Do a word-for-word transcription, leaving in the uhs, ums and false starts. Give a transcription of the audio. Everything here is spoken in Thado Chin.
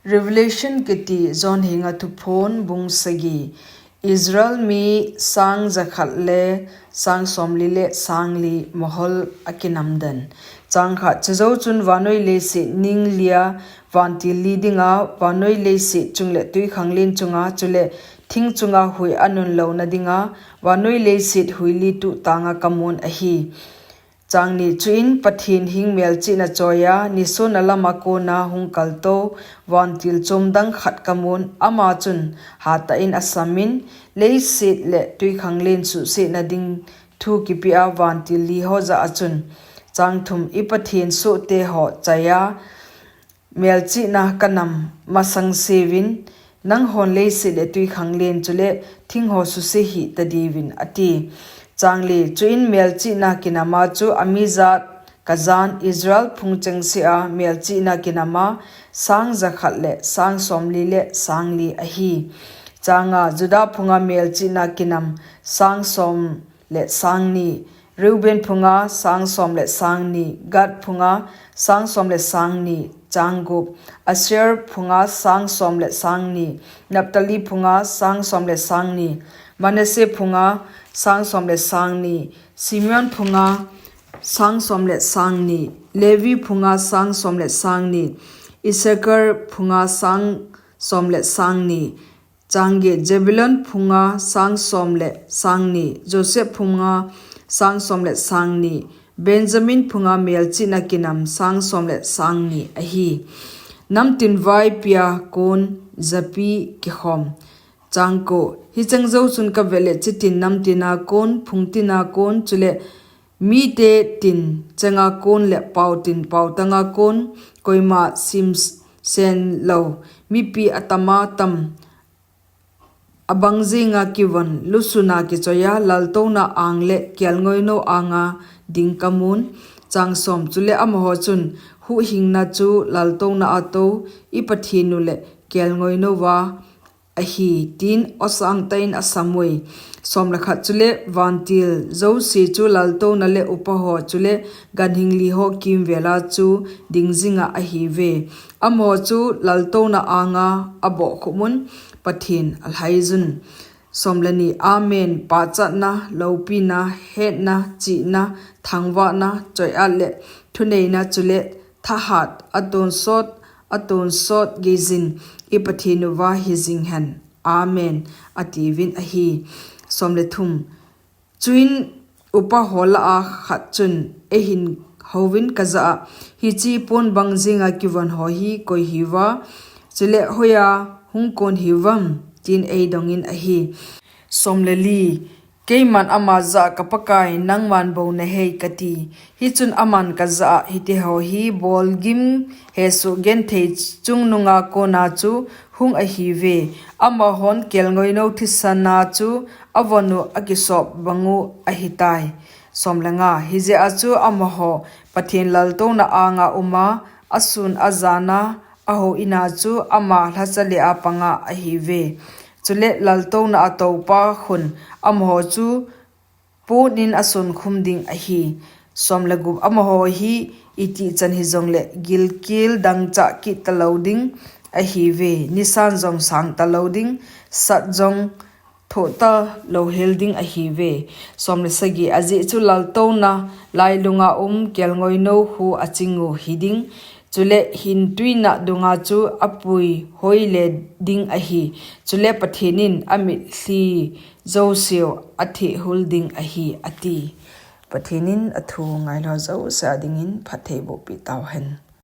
Revelation kiti John henga thuphon bung sagi. Israel mi sang jakhat le sang somli le sang li mohol akinamden. Chang khat. Chujou chun vannoi leiset ning lia vantil li dinga, vannoi leiset chung le tuikhanglen chunga, chule thing chunga hui anun louna dinga, vannoi leiset hui li tuhtanga kamun ahi. Chang ni. Chuin Pathen hing melchihna choiya, nisona lama kona hung kaltou vantil chom dang khat kamun, ama chun hatah in asamin, leiset le tuikhanglen suhsetna ding thu kipea vantil li ho jah a chun. Chang thum. I Pathen sohte ho chaiya, melchihna kanam masang seuvin, nanghon leiset le tuikhanglen chule thing ho suse hih tadiuvin, ati. Chang li. Chuin melchihna kinama chu amijat kajan Israel phung chengsea melchihna kinama sang jakhat le sang somli le sang li ahi. Chang nga. Judah phunga melchihna kinam sang som le sang ni, Reuben phunga sang som le sang ni, Gad phunga sang som le sang ni. Chang gup. Asher phunga sang som le sang ni, Naphtali phunga sang som le sang ni, Manasseh phunga sang som le sang ni, Simeon phunga sang som le sang ni, Levi phunga sang som le sang ni, Issachar phunga sang som le sang ni. Chang get. Zebulun phunga sang som le sang ni, Joseph phunga sang som le sang ni, Benjamin phunga melchihna kinam sang som le sang ni ahi. Namtin vaipia kon japi kikhom. Chang ko. Hicheng jou chun kavet le chitin namtina kon, phungtina kon, chule mite tin chenga kon le pautin pautanga kon, koima simsen lou mipi atama tam abang jinga kivon, lusuna kichoiya, laltouna ang le kelngoinou anga ding kamun. Chang som. Chule amaho chun, huhhingna chu laltouna atou, i Pathen u le kelngoinouva ahi, tin osang tah in asamui. Som le khat. Chule vantil jouse chu laltouna le upa ho chule ganhing li ho kimvela chu ding jinga ahiuve. Amaho chu laltouna anga abohkhup un, Pathen alhaijun. Som le ni. Amen. Pachatna, loupina, hetna, chihna, thangvahna, choiat le thuneina chule thahat atonsot, atonsot geijin i Pathen uva hijing hen. Amen, atiuvin ahi. Som le thum. Chuin upa ho lah a khat chun eihin houvin kajah a, hiche pon bang jinga kivon ho hi koi hiuva, chule hoiya hung kon hiuvam, tin eidongin ahi. Som le li. Keiman ama jah a, ka Pakai, nangman bou nahei, kati. Hichun aman kajah a, hitiho hi bolgim hesoh genthei chungnunga kona chu hung ahiuve. Amahon kelngoinou thisana chu avon u akisop bang u ahitai. Som le nga. Hijeh a chu amaho Pathen laltouna anga uma, asun ajana, ahouin a chu ama lhacha le a panga ahiuve. Chule laltouna a toupa khun amaho chu ponin asunkhum ding ahi. Som le gup. Amaho hi itih chan hijongle gilkel dangchah kit talou ding ahiuve. Nisan jong sang talou ding, sat jong thoh talou hel ding ahiuve. Som le sagi. Ajeh chu laltouna lailunga um kelngoinou khu aching u hiding, chule hin tuinah dunga chu apui hoile ding ahi. Chule Pathen in amitlhi jouseu athehhul ding ahi, ati. Pathen in athu ngailhah jouse a dingin phattheiboh peh tauhen.